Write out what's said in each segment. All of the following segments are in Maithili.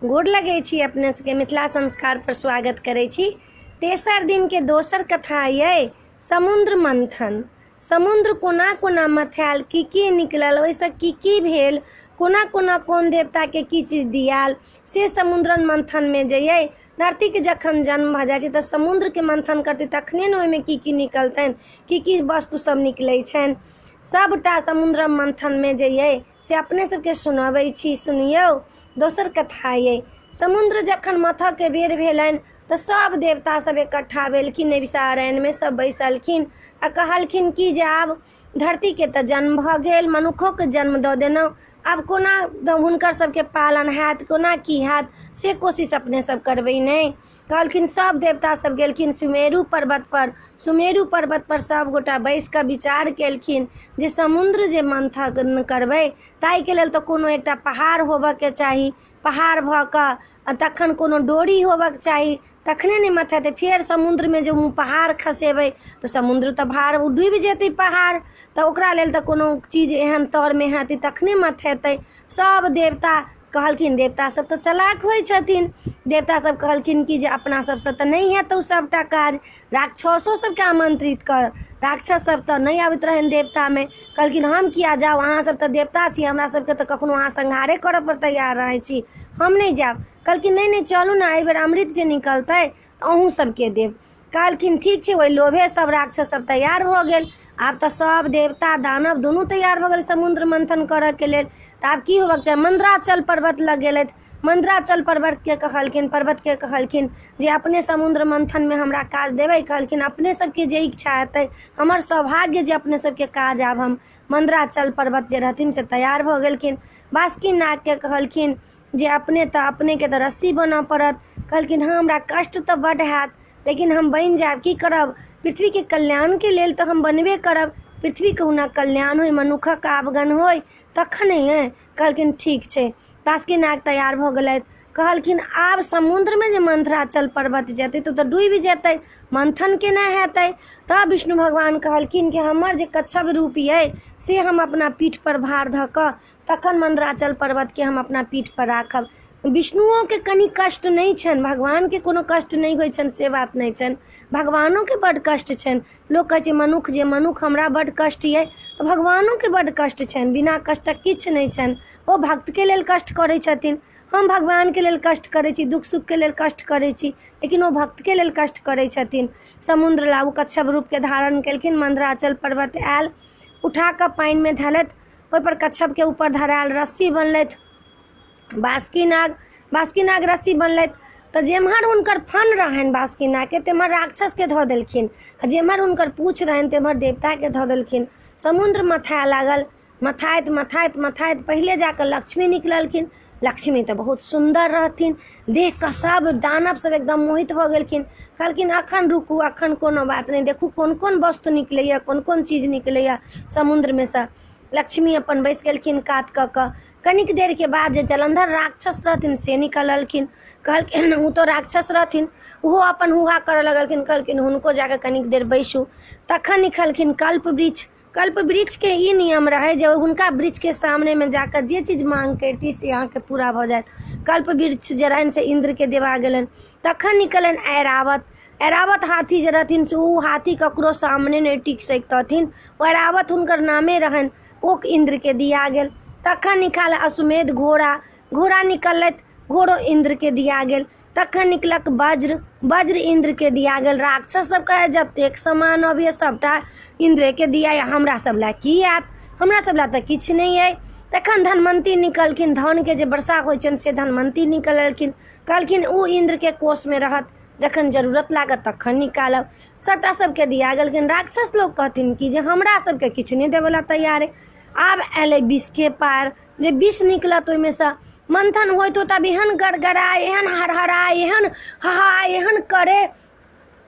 गोर लगै छी अपने सबके, मिथिला संस्कार पर स्वागत करै छी। तेसर दिनके दोसर कथा अइ समुद्र मंथन। समुद्र कोना कोना मथायल, की की निकलल, ओहिसँ की की भेल, कोना कोना कोन देवताके की चीज दियाल, से समुद्र मंथनमे जे अइ धरतीके जखन जन्म भऽ जाइ छै तऽ समुद्रके मंथन करतै तखने ने ओहिमे की की निकलतनि, की की वस्तु सब निकलै छनि, सबटा समुद्र मंथनमे जे अइ से अपने सबके सुनबै छी। सुनियौ दोसर कथा अइ। समुद्र जखन मथऽके बेर भेलनि तऽ सब देवता सब इकट्ठा भेलखिन, नैमिषारण्यमे सब बैसलखिन आ कहलखिन कि जे आब धरतीके तऽ जन्म भऽ गेल, मनुखोके जन्म दऽ देलहुँ, आब कोना हुनकर सबके पालन हैत, कोना की हैत, से कोशिश अपने सब करबै ने। कहलखिन सब देवता सब गेलखिन सुमेरु पर्वत पर। सुमेरु पर्वत पर सब गोटा बैस कऽ विचार केलखिन जे समुद्र जे मंथन करबै ताहिके लेल तऽ कोनो एकटा पहाड़ होबऽके चाही, पहाड़ भऽ कऽ आ तखन कोनो डोरी होबऽके चाही, तखने ने मथेतै। फेर समुद्रमे जे पहाड़ खसेबै तऽ समुद्र तऽ भार डूबि जेतै पहाड़, तऽ ओकरा लेल तऽ कोनो चीज एहन तरमे हेतै तखने मथेतै। सब देवता कहलखिन, देवता सब तऽ चलाक होइ छथिन, देवता सब कहलखिन कि जे अपना सबसँ तऽ नहि हेतौ सबटा काज, राक्षसो सबके आमंत्रित कर। राक्षस सब तऽ नहि आबैत रहनि देवतामे, कहलखिन हम किया जाउ, अहाँ सब तऽ देवता छी, हमरा सबके तऽ कखनो अहाँ संहारे करऽ पर तैयार रहै छी, हम नहि जायब। कहलखिन नहि नहि चलू ने, एहिबेर अमृत जे निकलतै तऽ अहूँ सबके देब। कहलखिन ठीक छै। ओहि लोभे सब राक्षस सब तैयार भऽ गेल। आब तऽ सब देवता दानव दुनू तैयार भऽ गेल समुद्र मंथन करऽके लेल। तऽ आब की होबक चाही, मंदराचल पर्वत लग गेलथि। मंदराचल पर्वतके कहलखिन, पर्वतके कहलखिन जे अपने समुद्र मंथनमे हमरा काज देबै। कहलखिन अपने सबके जे इच्छा हेतै, हमर सौभाग्य जे अपने सबके काज आब हम। मंदराचल पर्वत जे रहथिन से तैयार भऽ गेलखिन। बासुकी नागके कहलखिन जे अपने तऽ अपनेके तऽ रस्सी बनऽ पड़त। कहलखिन हँ हमरा कष्ट तऽ बड्ड हैत, लेकिन हम बनि जायब, की करब, पृथ्वीके कल्याणके लेल तऽ हम बनबे करब, पृथ्वी कहुना कल्याण होइ, मनुखक आवगन होइ तखने। कहलखिन ठीक छै। बासुकी नाग तैयार भऽ गेलथि। कहलखिन आब समुद्रमे जे मंथराचल पर्वत जेतै तऽ ओ तऽ डूबि जेतै, मंथन केना हेतै। तब विष्णु भगवान कहलखिन कि हमर जे कच्छप रूप अइ से हम अपना पीठ पर भार धऽ कऽ तखन मंदराचल पर्वतके हम अपना पीठ पर राखब। विष्णुओके कनि कष्ट नहि छनि, भगवानके कोनो कष्ट नहि होइ छनि से बात नहि छनि, भगवानोके बड्ड कष्ट छनि। लोक कहै छै मनुख जे मनुख हमरा बड्ड कष्ट अइ, तऽ भगवानोके बड्ड कष्ट छनि, बिना कष्टक किछु नहि छनि। ओ भक्तके लेल कष्ट करै छथिन, हम भगवानके लेल कष्ट करै छी, दुःख सुखके लेल कष्ट करै छी, लेकिन ओ भक्तके लेल कष्ट करै छथिन। समुद्र ला ओ कच्छप रूपके धारण केलखिन, मंदराचल पर्वत आयल, उठा कऽ पानिमे धयलथि, ओहिपर कच्छपके ऊपर धरायल रस्सी बनलथि बासुकी नाग, बासुकी नाग रस्सी बनलथि। तऽ जेम्हर हुनकर फन रहनि बासुकी नागके तेम्हर राक्षसके धऽ देलखिन, आ जेम्हर हुनकर पूँछ रहनि तेम्हर देवताके धऽ देलखिन। समुद्र मथाय लागल, मथाइत मथाइत मथाइत पहिले जाकऽ लक्ष्मी निकललखिन। लक्ष्मी तऽ बहुत सुन्दर रहथिन, देख कऽ सब दानव सब एकदम मोहित भऽ गेलखिन। कहलखिन अखन रुकू, अखन कोनो बात नहि, देखू कोन कोन वस्तु निकलैया, कोन कोन चीज निकलैया समुद्रमे सँ। लक्ष्मी अपन बैस गेलखिन कात कऽ कऽ। कनिक देरके बाद जे जलंधर राक्षस रहथिन से निकललखिन। कहलखिन ओ तऽ राक्षस रहथिन, ओहो अपन हुहा करऽ लगलखिन। कहलखिन हुनको जाकऽ कनिक देर बैसू। तखन निकलखिन कल्प वृक्ष। कल्प वृक्षके ई नियम रहै जे हुनका वृक्षके सामनेमे जाकऽ जे चीज मांग करिती से अहाँके पूरा भऽ जायत। कल्प वृक्ष जे रहनि से इन्द्रके देवा गेलनि। तखन निकलनि ऐरावत। ऐरावत हाथी जे रहथिन से ओ हाथी ककरो सामने नहि टिक सकितथिन, ओ ऐरावत हुनकर नामे रहनि, ओ इन्द्रके दिया गेल। तखन निकाल अश्वमेध घोड़ा, घोड़ा निकललथि, घोड़ो इन्द्रके दिया गेल। तखन निकलक वज्र, वज्र इन्द्रके दिया गेल। राक्षस सब कहै जतेक सामान अबैए सबटा इन्द्रेके दिया, हमरा सब लए की आयत, हमरा सब लए तऽ किछु नहि अइ। तखन धनवंती निकलखिन, धनके जे वर्षा होइ छनि से धनवंती निकललखिन। कहलखिन ओ इन्द्रके कोषमे रहत, जखन जरूरत लागत तखन निकालब। सबटा सबके दिया गेलखिन। राक्षस लोक कहथिन कि जे हमरा सबके किछु नहि देबऽ लए तैयार अइ। आब एलै विषके पार, जे विष निकलत ओहिमेसँ मंथन होइत होइत आब एहन गड़गड़ाय, एहन हड़हड़ाय, एहन हहाय, एहन करे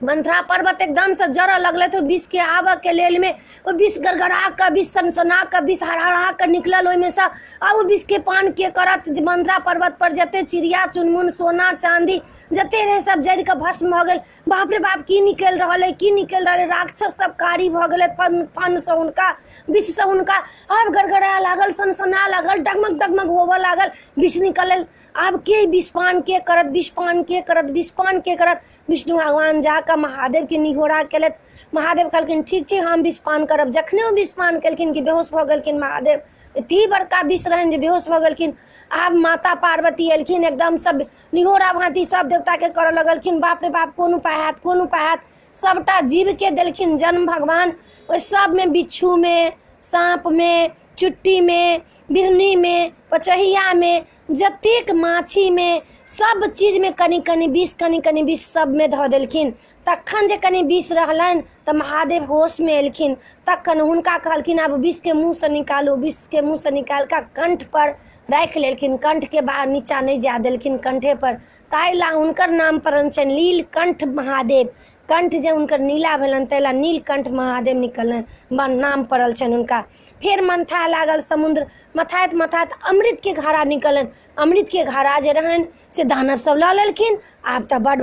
मंथरा पर्वत एकदमसँ जरऽ लगलथि। ओहि विषके आबऽके लेलमे ओ विष गड़गड़ा कऽ, विष सनसना कऽ, विष हरहरा कऽ निकलल ओहिमेसँ। आब ओ विषके पान के करत? जे मंथरा पर्वत पर जते चिड़िया चुनमुन, सोना चाँदी जते रहै, सब जरि कऽ भस्म भऽ गेल। बाप रे बाप, की निकलि रहल अइ, की निकलि रहल अइ? राक्षस सब कारी भऽ गेलथि फन फनसँ, हुनका विषसँ। हुनका आब गड़गड़ा लागल, सनसना लागल, डगमग डगमग होबऽ लागल, विष निकलल। आब के विषपान के करत? विषपान के करत? विषपान के करत? विष्णु भगवान जाकऽ महादेवके निहोरा केलथि। महादेव कहलखिन, ठीक छै, हम विषपान करब। जखने ओ विषपान केलखिन कि बेहोश भऽ गेलखिन महादेव। एते बड़का विष रहनि जे बेहोश भऽ गेलखिन। आब माता पार्वती एलखिन, एकदम सब निहोरा भाँति सब देवताके करऽ लगलखिन। बाप रे बाप, कोन उपाय हैत, कोन उपाय हैत? सबटा जीवके देलखिन जन्म भगवान। ओहि सबमे बिच्छूमे, साँपमे, चुट्टीमे, बिढ़नीमे, पचहियामे, जतेक माछीमे, सब चीजमे कनि कनि विष, कनि कनि विष सबमे धऽ देलखिन। तखन जे कनि विष रहलनि तऽ महादेव होशमे एलखिन। तखन हुनका कहलखिन, आब विषके मुँहसँ निकालू। विषके मुँहसँ निकालि कऽ कण्ठपर राखि लेलखिन। कण्ठके बाहर नीचाँ नहि जाय देलखिन कण्ठेपर। ताहि लए हुनकर नाम पड़ल छनि नीलकण्ठ महादेव। कण्ठ जे हुनकर नीला भेलनि, ताहि लए नीलकण्ठ महादेव निकललनि, नाम पड़ल छनि हुनका। फेर मन्था लागल समुद्र। मथाइत मथाइत अमृतके घड़ा निकललनि। अमृतके घड़ा जे रहनि से दानव सब लऽ लेलखिन। आब तऽ बड्ड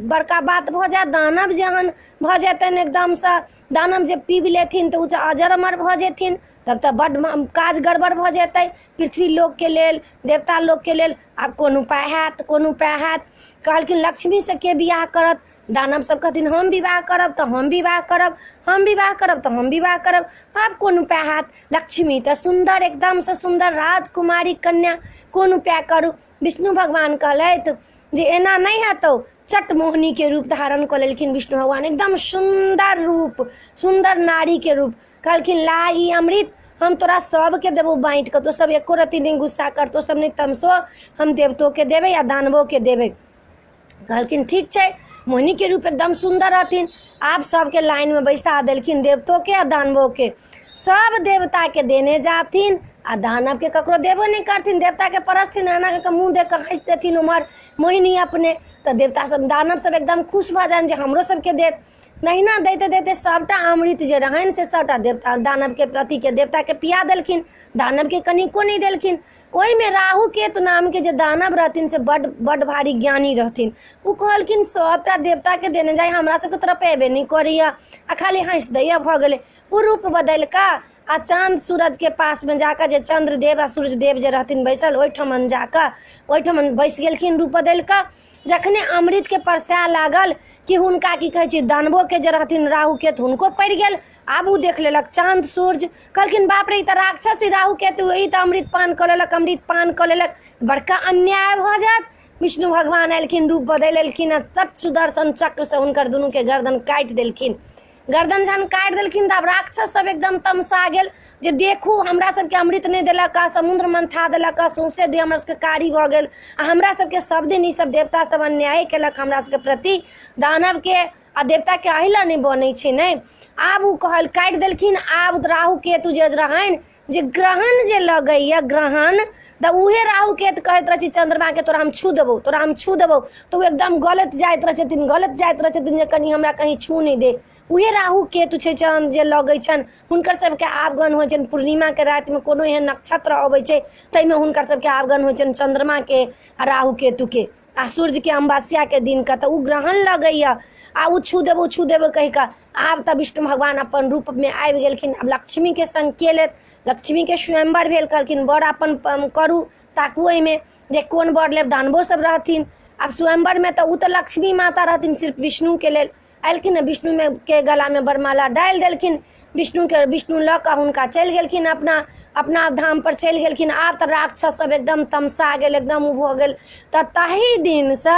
बड़का बात भऽ जायत। दानव जहन भऽ जेतनि एकदमसँ, दानव जे पीब लेथिन तऽ ओ तऽ अजर अमर भऽ जेथिन। तब तऽ बड्ड काज गड़बड़ भऽ जेतै पृथ्वी लोकके लेल, देवता लोकके लेल। आब कोन उपाय हैत, कोन उपाय हैत? कहलखिन, लक्ष्मीसँ के बियाह करत? दानव सब कहथिन, हम विवाह करब, तऽ हम विवाह करब, हम विवाह करब, तऽ हम विवाह करब। आब कोन उपाय हैत? लक्ष्मी तऽ सुन्दर, एकदमसँ सुन्दर राजकुमारी कन्या, कोन उपाय करू? विष्णु भगवान कहलथि जे एना नहि हेतौ। चट मोहिनीके रूप धारण कऽ लेलखिन विष्णु भगवान, एकदम सुन्दर रूप, सुन्दर नारीके रूप। कहलखिन, ला ई अमृत, हम तोरा सबके देबौ बाँटि कऽ, तो सब एको रत्ती नहि गुस्सा कर, तो सब नहि तमसो, हम देवतोके देबै आ दानवोके देबै। कहलखिन, ठीक छै। मोहिनीके रूप एकदम सुन्दर रहथिन। आब सबके लाइनमे बैसा देलखिन, देवतोके आ दानवोके। सब देवताके देने जाथिन आ दानवके ककरो देबो नहि करथिन। देवताके परसथिन, एना कऽ कऽ मुँह देख कऽ हँसि देथिन उम्हर मोहिनी अपने। तऽ देवता सब, दानव सब एकदम खुश भऽ जानि जे हमरो सबके देत। नहिना दैते दैते सबटा अमृत जे रहनि से सबटा देवता दानवके, अथीके, देवताके पिया देलखिन, दानवके कनिको नहि देलखिन। ओहिमे राहु केतु नामके जे दानव रहथिन से बड्ड बड्ड भारी ज्ञानी रहथिन। ओ कहलखिन, सबटा देवताके देने जाइ, हमरा सबके तरफ अयबे नहि करैया आ खाली हँसि दैया, भऽ गेलै। ओ रूप बदलि कऽ आ चाँद सूरजके पासमे जाकऽ, जे चन्द्रदेव आ सूर्यदेव जे रहथिन बैसल, ओहिठमन जाकऽ ओहिठमन बैसि गेलखिन रूप बदलि कऽ। जखने अमृतके परसाए लागल कि हुनका की कहै छै, दानवोके जे रहथिन राहु केतु, हुनको पड़ि गेल। आब ओ देख लेलक चाँद सूर्य, कहलखिन, बाप रे, ई तऽ राक्षस राहु केतु, ई तऽ अमृत पान कऽ लेलक, अमृत पान कऽ लेलक, बड़का अन्याय भऽ जायत। विष्णु भगवान एलखिन, रूप बदलि लेलखिन आ सत सुदर्शन चक्रसँ हुनकर दुनूके गर्दन काटि देलखिन। गर्दन जहन काटि देलखिन तऽ आब राक्षस सब एकदम तमसा गेल जे देखू, हमरा सबके अमृत नहि देलक आ समुद्र मन्था देलक आ सौंसे देह हमरा सबके कारी भऽ गेल आ हमरा सबके सब दिन ई सब देवता सब अन्याय केलक हमरा सबके प्रति। दानवके आ देवताके एहि लए नहि बनै छै ने। आब ओ कहल, काटि देलखिन। आब राहु केतु जे रहनि, जे ग्रहण जे लगैया ग्रहण, तऽ उहे राहु केतु कहैत रहै छै चन्द्रमाके, तोरा हम छू देबौ, तोरा हम छू देबौ। तऽ ओ एकदम गलैत जाइत रहै छथिन, गलैत जाइत रहै छथिन जे कनि हमरा कहीं छू नहि दे। उहे राहु केतु छै। चाँद जे लगै छनि, हुनकर सबके आवागमन होइ छनि पूर्णिमाके रातिमे। कोनो एहन नक्षत्र अबै छै, ताहिमे हुनकर सबके आवागमन होइ छनि, चन्द्रमाके आ राहु केतुके आ सूर्यके, अमावस्याके दिनके। तऽ ओ ग्रहण लगैया आ ओ छू देबौ, छू देबौ कहि कऽ। आब तऽ विष्णु भगवान अपन रूपमे आबि गेलखिन। आब लक्ष्मीके संग के लेत? लक्ष्मीके स्वयंवर भेल। कहलखिन, वर अपन करू, ताकू एहिमे जे कोन वर लेब। दानवो सब रहथिन। आब स्वयंवरमे तऽ ओ तऽ लक्ष्मी माता रहथिन सिर्फ विष्णुके लेल। एलखिन आ विष्णुमे के गलामे वरमाला डालि देलखिन विष्णुके। विष्णु लऽ कऽ हुनका चलि गेलखिन, अपना अपना धामपर चलि गेलखिन। आब तऽ राक्षस सब एकदम तमसा गेल, एकदम ओ भऽ गेल। तऽ ताहि दिनसँ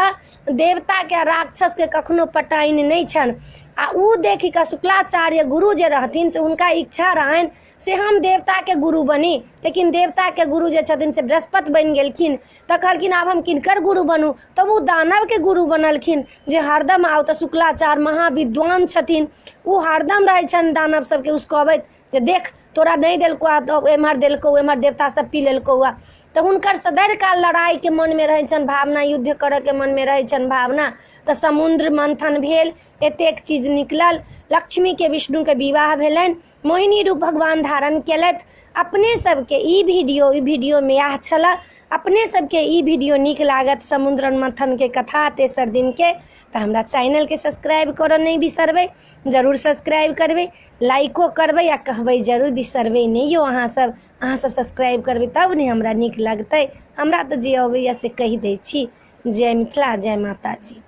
देवताके आ राक्षसके कखनो पटाइन नहि छनि। आ ओ देखि कऽ शुक्राचार्य गुरु जे रहथिन से हुनका इच्छा रहनि से हम देवताके गुरु बनी, लेकिन देवताके गुरु जे छथिन से बृहस्पति बनि गेलखिन। तऽ कहलखिन, आब हम किनकर गुरु बनू? तब ओ दानवके गुरु बनलखिन जे हरदम आउ। तऽ शुक्राचार्य महाविद्वान छथिन, ओ हरदम रहै छनि दानव सबके उसकबैत जे देख, तोरा नहि देलकौ आ तऽ एम्हर देलकौ, एम्हर देवता सब पी लेलकौ। आ तऽ हुनकर सदैव काल लड़ाइके मनमे रहै छनि भावना, युद्ध करऽके मनमे रहै छनि भावना। तऽ समुद्र मन्थन भेल, एतेक चीज निकलल, लक्ष्मीके विष्णुके विवाह भेलनि, मोहिनी रूप भगवान धारण केलथि। अपने सबके ई वीडियो, ई वीडियोमे इएह छलऽ। अपने सबके ई वीडियो नीक लागत समुद्र मन्थनके कथा तेसर दिनके, तऽ हमरा चैनलके सब्सक्राइब करऽ नहि बिसरबै, जरूर सब्सक्राइब करबै, लाइको करबै आ कहबै जरूर, बिसरबै नहि यौ। अहाँसब, अहाँसब सब्सक्राइब करबै तब ने हमरा नीक लगतै। हमरा तऽ जे अबैए से कहि दै छी। जय मिथिला, जय माताजी।